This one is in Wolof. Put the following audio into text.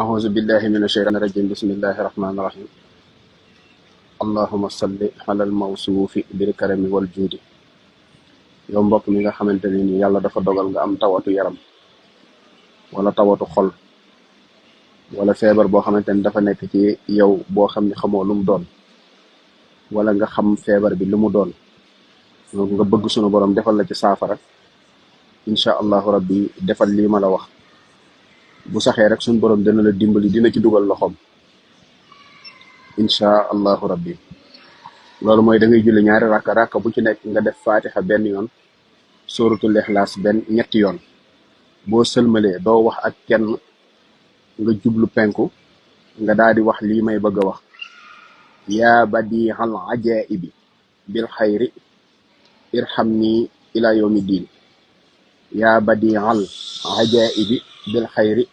أعوذ بالله من الشيطان الرجيم بسم الله الرحمن الرحيم اللهم صل على الموصوف بالكرم والجود yow mbokk mi nga xamante ne ni yàlla dafa dogal nga am tawatu yaram wala tawatu xol wala feebar boo xamante ni dafa nekk ci yow boo xam ne xamoo lu mu doon wala nga xam feebar bi lu mu doon donc nga bëgg sunu borom defal la ci saafara incha allahu rabbi defal lii ma la wax bu saxee rek sunu borom dina la dimbali dina ci dugal loxoom incha allahu rabbi loolu mooy da ngay julli ñaari rakka bu ci nekk nga def fatiha benn yoon suratul ixlaas benn ñetti yoon boo sëlmalee doo wax ak kenn nga jublu penku nga daal di wax lii may bëgg a wax yaa badihal ajaibi bil xayri irhamni ila yawmi diin yaa badihal ajaibi bil xayri